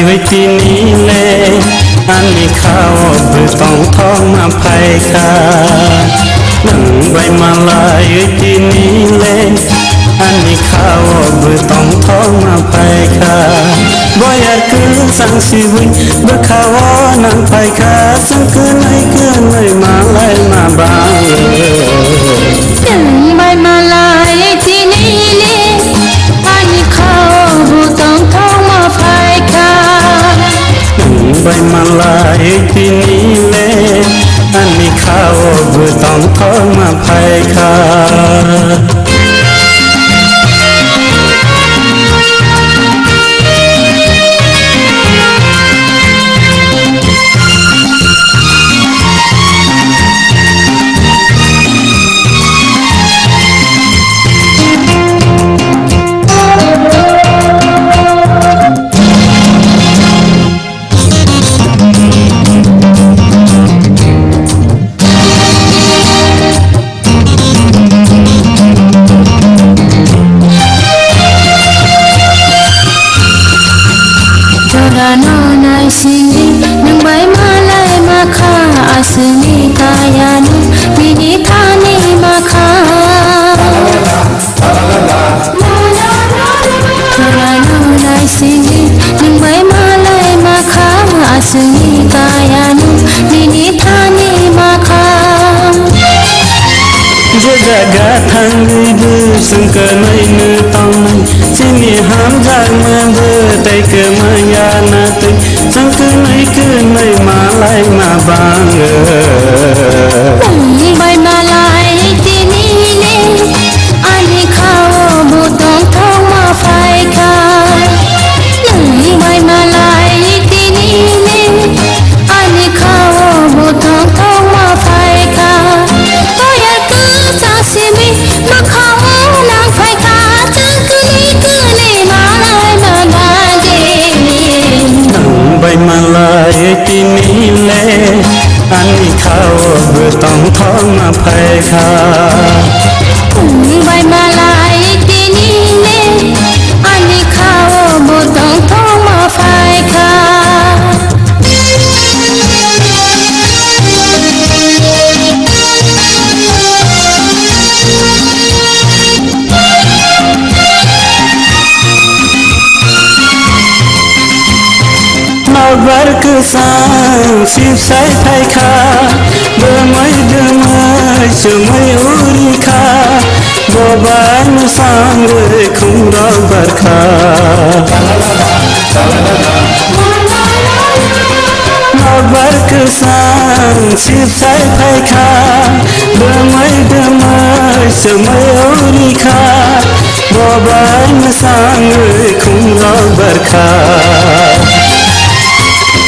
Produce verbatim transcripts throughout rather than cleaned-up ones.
Ui tini le ani khao bwtong thokma phaikha. Nwng bai malai ui tini le ani khao bwtong thokma phaikha. Boyar kwchang sibui bwkhao nang phaikha. Chwng kwnwi kwnwi malai ma bang. Nwng bai malai tini le ani khao bwtong thokma phaikha. Nwng bai malai tini le ani khao bwtong thokma phaikha. Jorano naisingwi nwng bai malai makha, aswkni kayano bini thani makha. Jorano naisingwi nwng bai malai makha, aswkni kayano bini thani makha. Je jaga thangwi bo chwng kwnwi no tongnai, chini hamjakma bo tei kwmaya na twi, chwng kwnwi kwnwi malai ma bang. Nwng bai malai tini le ani khao bwtong thokma phaikha. Nwng bai malai tini le ani khao bwtong thokma phaikha. Boyar kwchang simi bwkhao nang phaikha, chwng kwnwi kwnwi malai ma bagwi. Nwng bai malai tini le ani khao bwtong thokma phaikha. Nwng bai malai tini le ani khao bwtong thokma phaikha. Nokbar kwchang sibsai phaikha, bwmwi bwmwi chumui urikha, bobai mwsangwi khumrok barkha. Nokbar kwchang sibsai phaikha, bwmwi bwmwi chumui urikha, bobai mwsangwi khumrok barkha.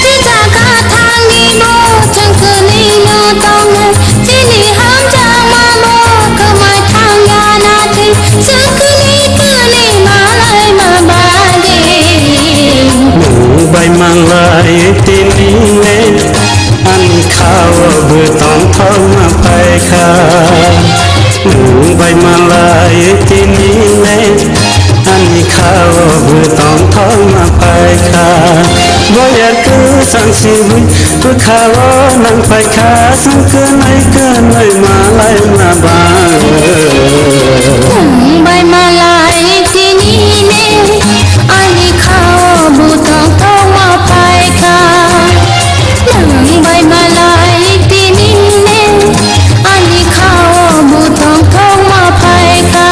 Tei jaga thangwi bo chwng kwnwi no tongnai, chini hamjakma bo kwmai thangya na thwi, chwng kwnwi kwnwi malai ma bagwi. Nwng bai malai tini le ani khao bwtong thokma phaikha. Nwng bai malai tini le ani khao bwtong thokma phaikha. Boyar kwchang sibui bwkhao nang phaikha, chwng kwnwi kwnwi malai ma bang. Nwng bai malai tini le ani khao bwtong thokma phaikha. Nwng bai malai tini le ani khao bwtong thokma phaikha.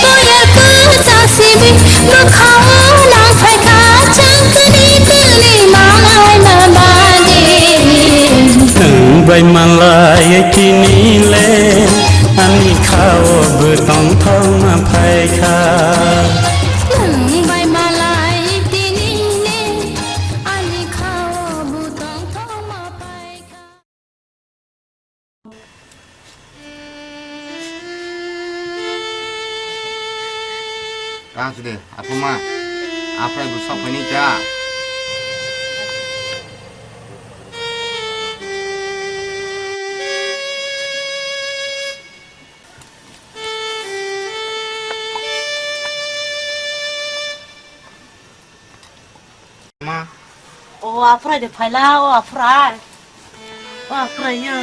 Boyar kwchang sibui bwkhao nang phaikha, chwng kwnwi kwnwi malai ma bagwi. Nwng bai malai tini le ani khao bwtong thokma phaikha. Nwng bai malai tini le ani khao bwtong thokma phaikha. Tang side, apuma, aphai bo sok phaini cha. Ma, O aphrai de phaila, o aphrai. O aphrai ya.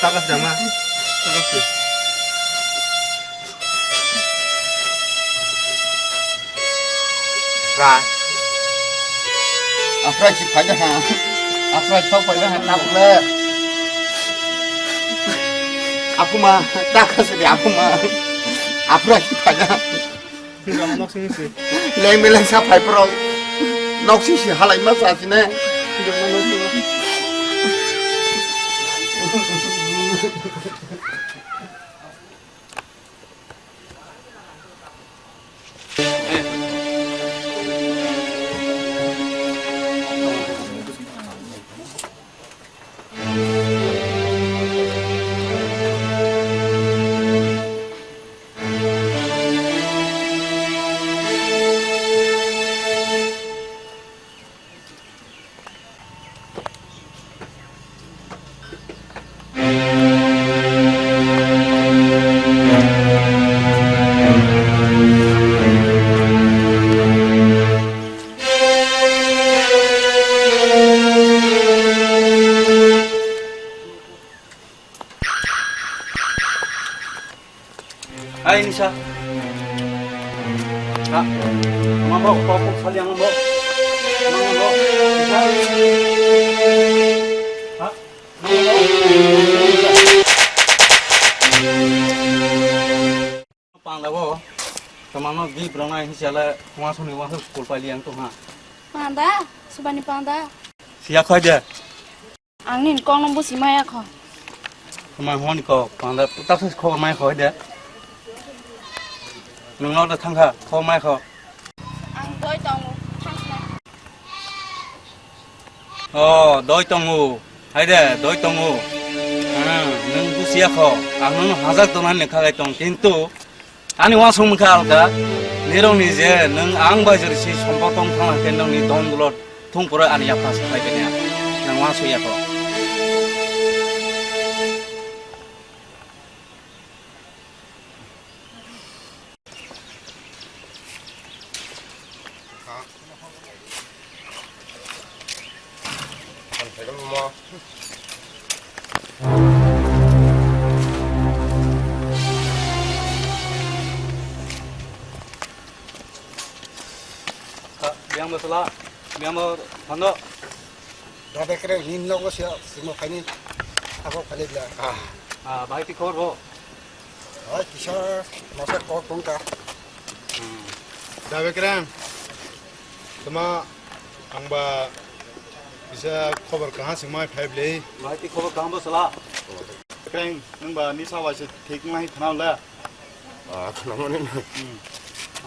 Takas dama. Takas de. Ra. Aphrai si phaila ha. Aphrai sok phaila ha, tabuk le. Aphuma, takas de aphuma. Aphrai si phaila. Nok sini si. Leng beleng sa phai pro. Nok sini si halai ma sa sini. Hai, Nisa. Ha? Mambo, kok, kok, sali ang mambo. Mambo, Nisa. Ha? Mambo. Pangda bo. Tamano di brona hinsiala wansuni wansu school paili ang tu ha. Pangda, subani pangda. Siya khoi de. Ang nini kokno busi maya kho. Tama honi kok, pangda putak se khobor maya kho de. Nwng nok da thangkha, khobor maya kho. Ang doi tongo, thangkha. O, doi tongo. Hai de, doi tongo. Ah, nwng busiya kho. Ang nwng hajak donan lekha gai tong, kintu ani uansuk mungkha alka, nirokni je nwng ang bai jori si sompok tong thang khe nwngni don dulot thung pore ani yapha se phai bini ang. Nwng uansuk ya kho. Biyang bo sala, biyang bo thando. Da bekreng hin nogo siya, simo khaini thabo khali bla. Ah, bai ti khobor bo. Oi, kisa masa kok tongka. Hmm. Da bekreng. Tama angba bisa khobor kaha singmai phai bli. Bai ti khobor kaham bo sala. Bekreng, nangba nisa waise thik nai khana le. Ah, khana mani. Hmm.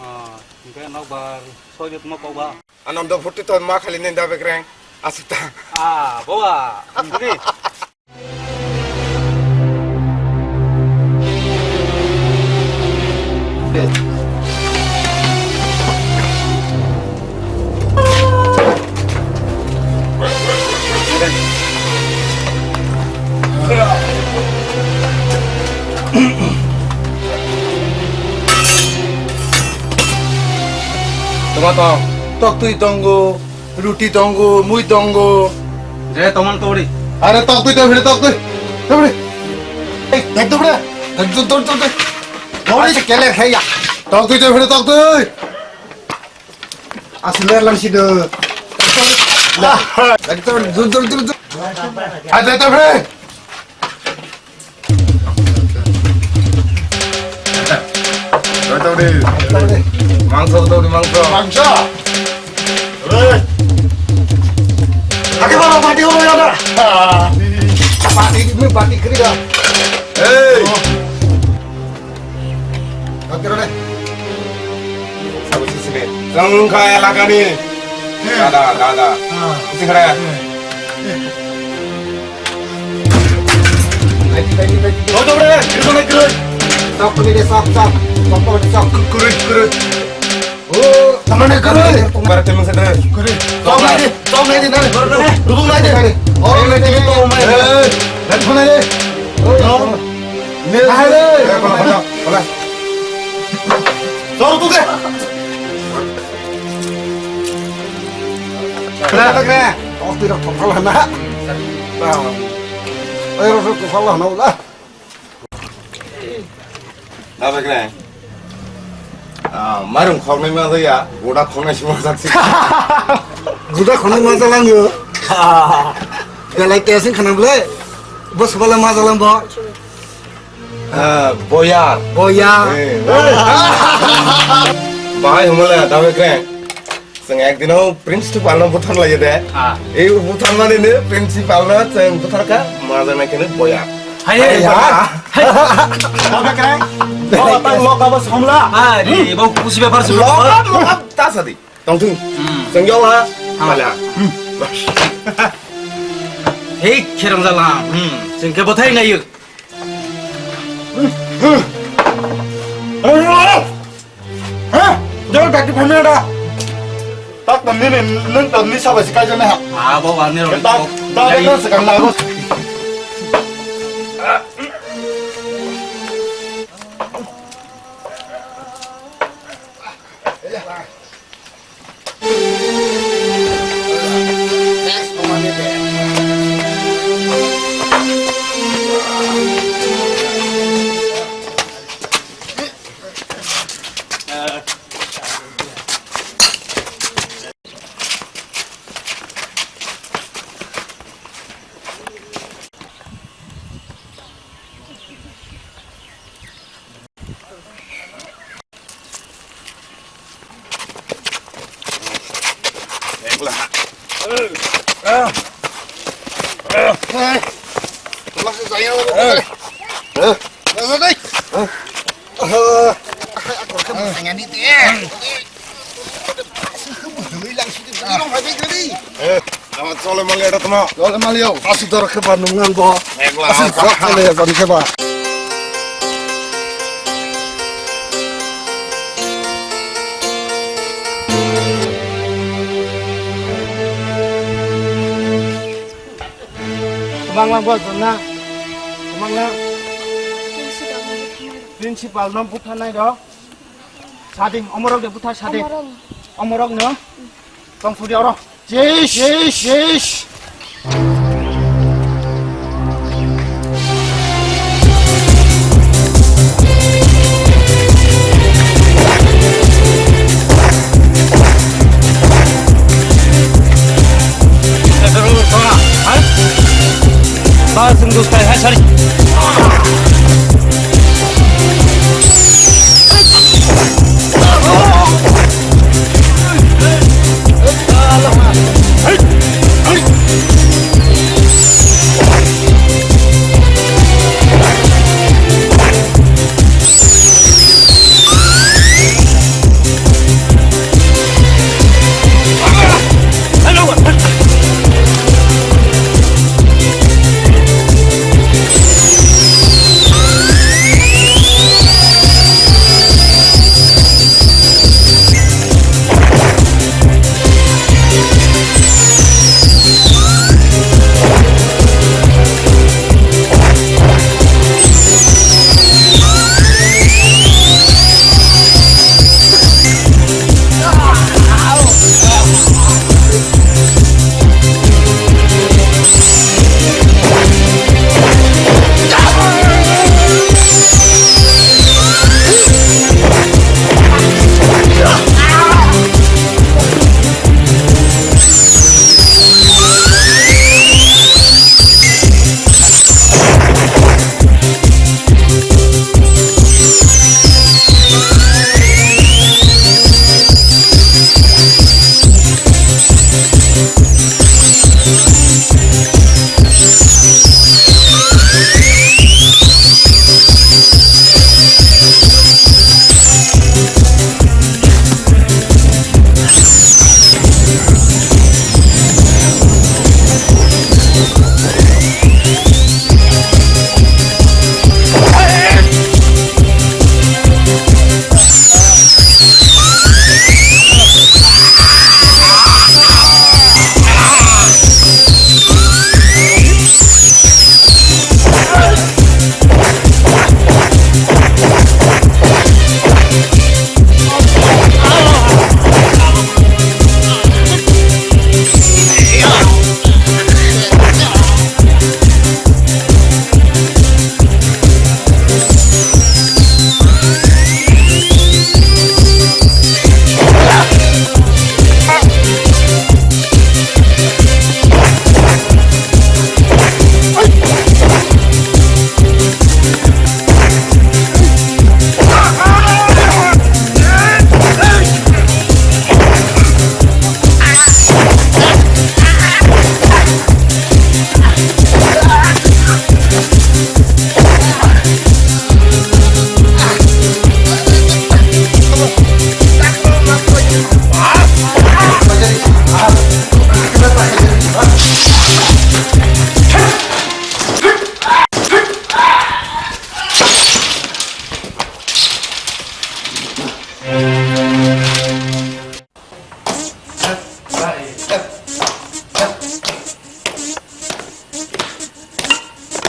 Ah, hingke nokbar soi de tuma kok ba. Anando phuti to ma khali nenda bekreng. Asita. Ah, bawa. Hingke. Toma tong. Tok twi tongo, ruti tongo, mui tongo. Je tomon tori. Are tok twi to phire tok twi. To phire. Ei, dak to phire. Dak to to to. Tori se kele khaya. Tok twi to phire tok twi. Asli lang sih deh. Lah, lagi tuh, tuh, tuh, tuh, tuh. Ada, ada, bre. Tahu deh. Mangso, tahu deh, mangso. Mangso. Hei. Pakai mana mati orang ada? Mati ini mati kering dah. Hei. Kau kira deh. Sabu sisile. Sangka elakani. Dada, dada. Isi khara. Lagi, lagi, lagi. Kau tu berapa? Kiri sana kiri. Sok tu dia sok, sok. Sok tu sok. Kiri, kiri. Oh, tamane kiri. Barat teman sana. Kiri. Sok lagi, sok lagi, nani. Duduk lagi. Oh, lagi, oh, mai. Eh, dan mana ni? Oh. Nil. Ahale. Eh, kola, kola, kola. Sor tu deh. Kena kena. Oh, tidak tongkol na. Nah. Ayo, rok tongkol na ulah. Dabe kena. Ah, marung khoknai ma ya, goda khoknai si ma jak si. Goda khoknai ma jalang yo. Belai tesing khana bole. Bos bala ma jalang bo. Ah, boya. Boya. Eh. Bahai humala dabe kena. Chwng ekdino principal no buthan lai de. Ah. Ei buthan mani ne principal no chwng butharka, maja nai kene boya. Hai, hai, hai, boya. Hai. Boya kene? Boya tang lok abo somla. Ah, di, bo kusi bepar su. Lok, lok, ta sadi. Tong thung. Hmm. Chwng yo ha. Ah. Mala. Hmm. Hei, kherang jala. Hmm. Chwng ke bothai nai. Hmm. Hmm. Hah? Jor gati phamera da. Tak tamni ni nung tamni saba si kaisa na ha. Ah, bo ani ro. Tak tak na sekarang lagu. Chole mali eta tamo. Chole mali yo. Asu dor khe ba nung nang bo. Asu dor khe le ban khe ba. Tumang lang bo jonna. Tumang lang. Principal no buthanai do. Sading, omorok de butha sading. Omorok. Omorok no. Tong sudi oro. Jesh, jesh, jesh. Bas, Hindustan, hai, sorry.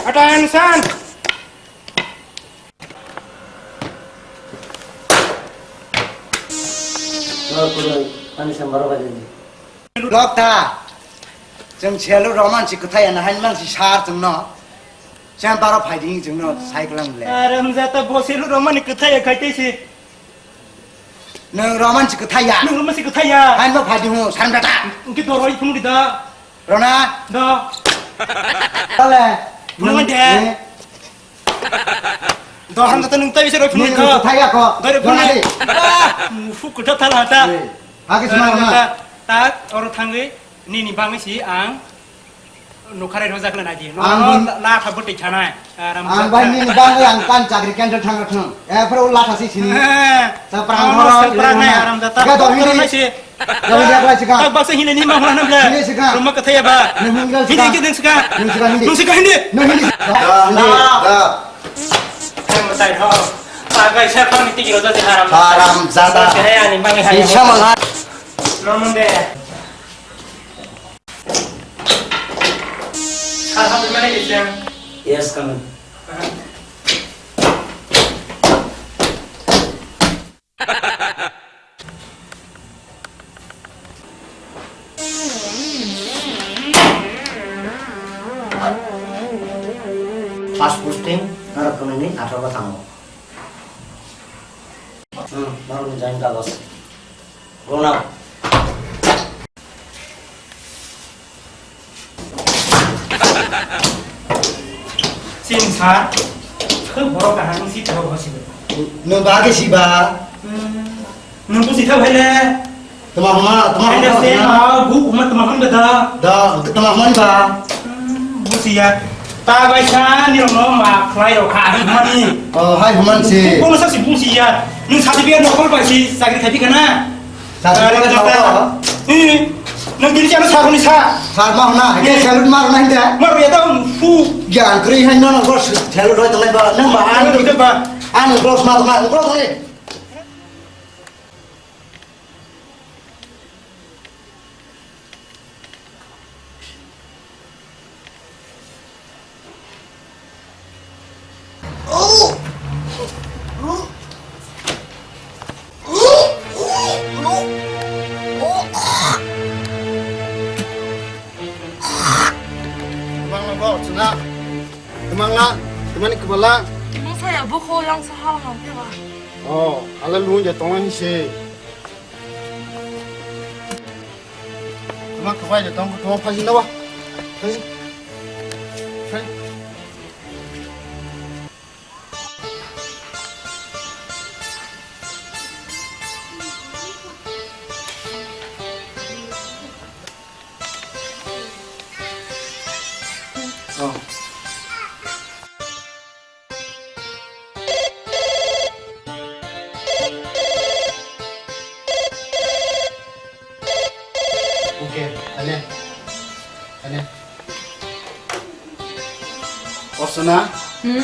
Attention! Lok ta. Chwng selu roman si kwthai ya na hain mang si sar chwng no. Chang baro phai ding chwng no cycle ang le. Aram jata bo selu roman ni kwthai ya khai tei si. Nwng roman si kwthai ya. Nwng roman si kwthai ya. Hain ma phai ding ho sar jata. Engke doroi phunuk di da. Rona. Da. Tale. Phunuk de. Dohram jata nwng tai bisa roi phunuk di da. Thaya ko. Doi roi phunuk. Mufu kwthai thala ta. Hake sima na. Ta oro thangwi nini bangwi si ang nokharai rojak na nagi. Ang la kha bwtwi khanai. Ang bai nini bangwi ang pan chakri kendra thang thang. Epro la kha si sini. Saprang horo. Saprang nai aram jata. Ga doi ni. Doi ni aklai chika. Tak baksa hini ni ma hona bla. Hini chika. Roma kwthai ba. Hini ke deng chika. Hini chika hindi. Nung chika hindi. Nung hindi. Da da. Ang matai ho. Pagai sa khon ti giro da haram. Haram jada. Kaya ni mangi hai. Isa mangha. Normal de. Sar hap mane isem. Yes, come in. First posting, narok kwnwi ni atharo thango. Hmm, narok ni join kagos. Go now. Sini sir, khe borok kaham si thok ho sibo. Nwng ba khe si ba? Hmm. Nwng busi thok hai le. Tama hama, tama hama. Hai le se ma bu huma tama hama da. Da, tama hama ni ba. Hmm, busi ya. Ta bai sa ni rong no ma khlai rok kha huma ni. Oh, hai huma ni se. Kono sa si busi ya. Nwng sa di biar nokol bai si sakri thai kana. Sir, sir, sir, sir. Eh, nang diri jana sir ni sa. Sir, ma hona, ke salute ma hona hindi. Ma ya da fu. Yang kri hai no no bos salute hoi tangai ba, nang ba an. Salute ba. An bos ma ma bos ni. Twmang no bo chwna. Twmang la, twmani kwbala. Masa ya bo kho yang sa hal ham te ba. Oh, ala lung ya tong ni se. Tama kwbai de tong, tama phaji na ba. Phaji. Phaji. Oh. Okay, ane. Ane. Osana? Hmm?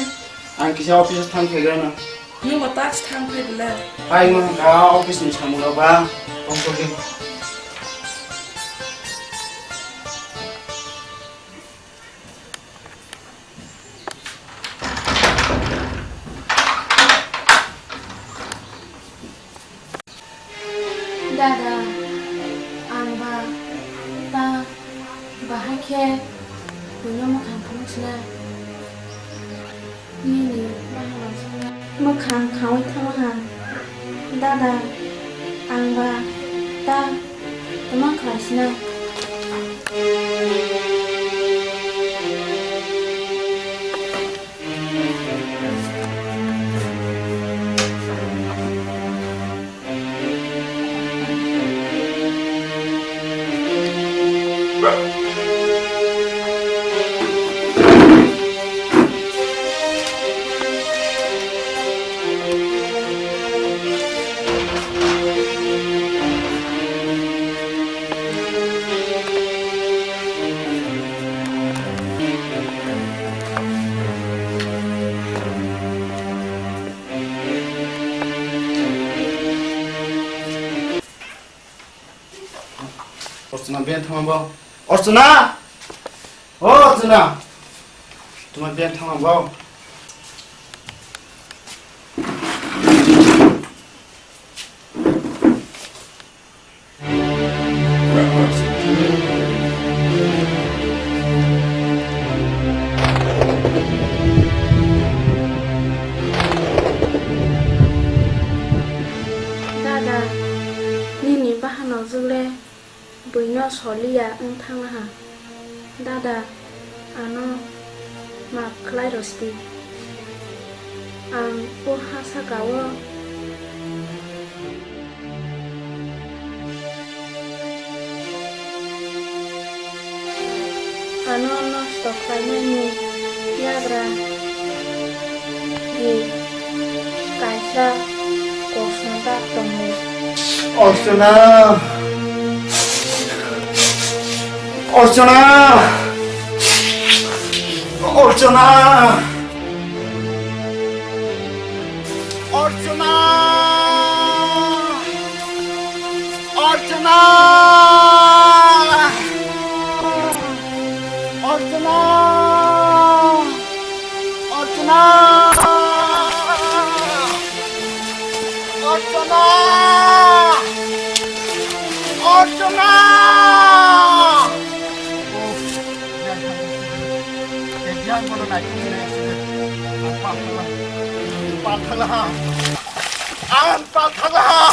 Ang kisa office thang phaigrana. Nwng bo task thang phai bwle. Hai, nwng ka office ni samung rok ba. Tong tong di. Dada, ang ba ta bahai khe buino mwkhang phunuk sinai. Nini bahan mwkhang khaui thango ha. Dada, ang ba ta tama khlai sinai. Ang beng thangma bo. Orchona! O Orchona! Tuma beng thangma bo. Dada, nini bahanok jwk le buino soliya wng thanglaha. Dada, ano maaf khlai rwsdi. Ang o ha saka o ano nosto khlainani yagra di kaisa kosom ta tongo. Orchona! Orchona! Orchona! Orchona! Orchona! Orchona! Orchona! Orchona! Orchona! Ang pal thangla. Pal thangla ha. Ang pal thangla ha.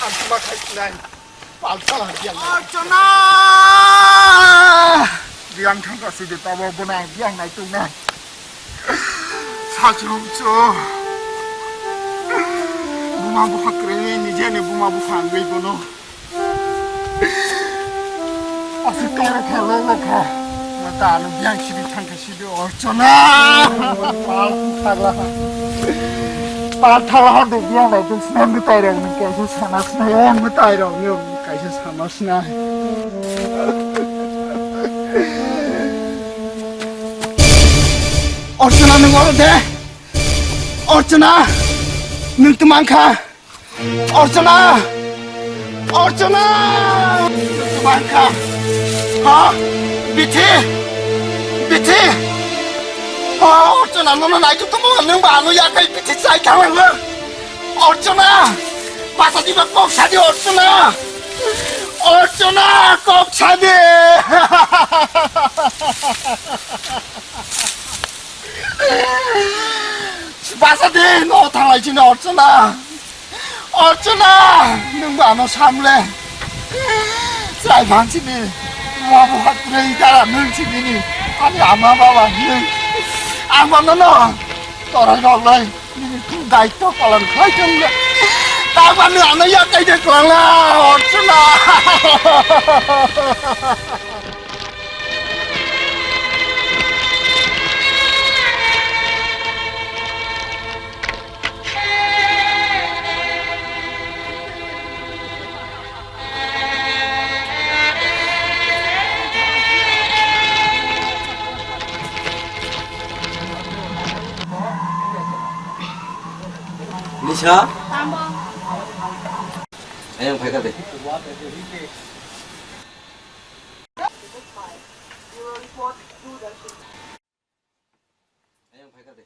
Ang tuma khai sinai. Pal thangla biang. Orchona! Biang thangla sidi tabo bono ang biang nai tungna. Sachung chu. Buma bupha kwrwi ni jeni buma bupha ang gwi bono. Aswk toro kha, roro kha. Mata ano biyang sidi thangkha sidi Orchona. Pal thangla. Pal thangla ha do biyang rok dun sna mwtai rok ni kaisa sana sna, o mwtai rok ni kaisa sana sna. Orchona, nwng oro de. Orchona, nwng tuma wngkha. Orchona! Orchona! Bangkha! Ha? Bithi! Bithi! Ha, Orchona, nono naitu tongmo, nwng ba ano yakai bithi chai thalang. Orchona! Basa diba kok sadi, Orchona! Orchona, kok sadi! Basa di, no thanglai chini Orchona. Orchona, nwng ba ano samle. Chai bang chini. Mabo hakre dara nwng chini ni. Ani ama baba nwng. Ang ba nono. Torai rok lai. Nini daitto palan khai tongla. Taba nwng ano yakai de kwlangla. Orchona. Nisa? Ayang phaikha de. Ayang phaikha de.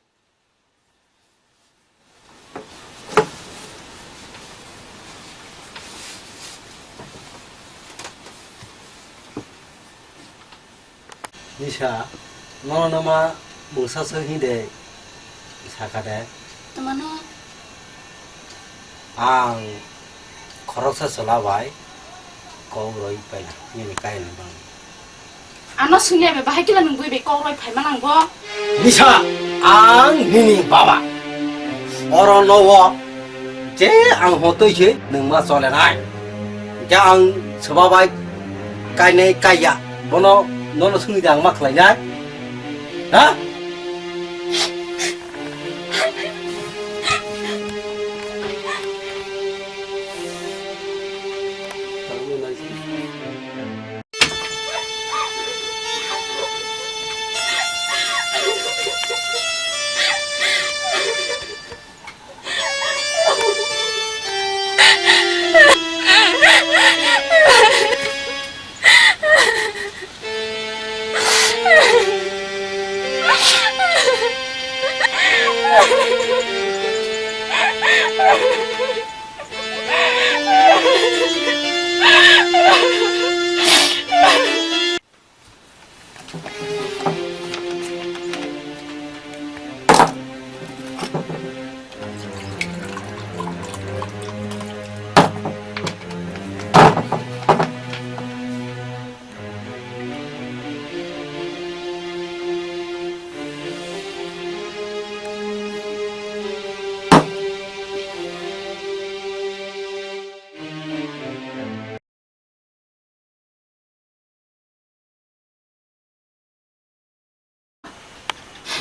Nisa, nono nama mungsa se hinde sakha de. Tamano? Ang khoroksa chwla bai kok rwi paina nini kailaini bagwi. Ano swngya be bahai kila nwng bui be kok rwi phaima nang bo? Nisa, ang nini baba. Oro nowo je ang hotoi se nwng ma chole nai. Je ang chwla bai kainai kaiya bono nono swngwi de ang ma khlai nai. Ha?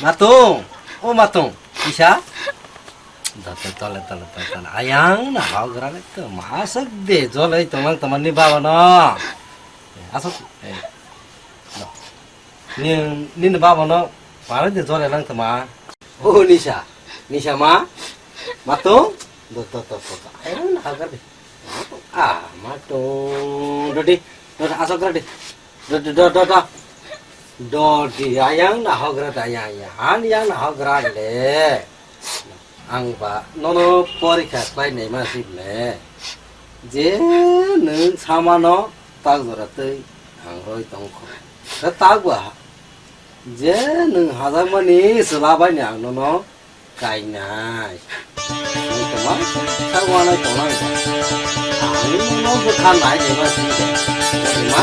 Matung, o Matung, kisa? Da, da, tole, tole, tole, tole. Ayang na hok gra le to, ma aswk de jolai tonglang tongmani baba no. Aswk, eh, no. Ni, nini baba no, para de jolai lang tongma. O Nisa, Nisa ma? Matung? Do, do, do, do, do. Ayang na hok gra de. Ah, Matung, do di, do, do, aswk gra de. Do, do, do, do, do. Do di, ayang na hok gra de, ayang, ayang. Han yang na hok gra le. Ang ba nono porikha khlai naima sibne. Je nwng samano tak jora twi ang roi tongkho. Khe tak ba je nwng hajakmani chwla bai ni ang nono kainai. Nwng tongma sa wanai tongnai ba. Ang nono bwkha nai naima sibne. Ima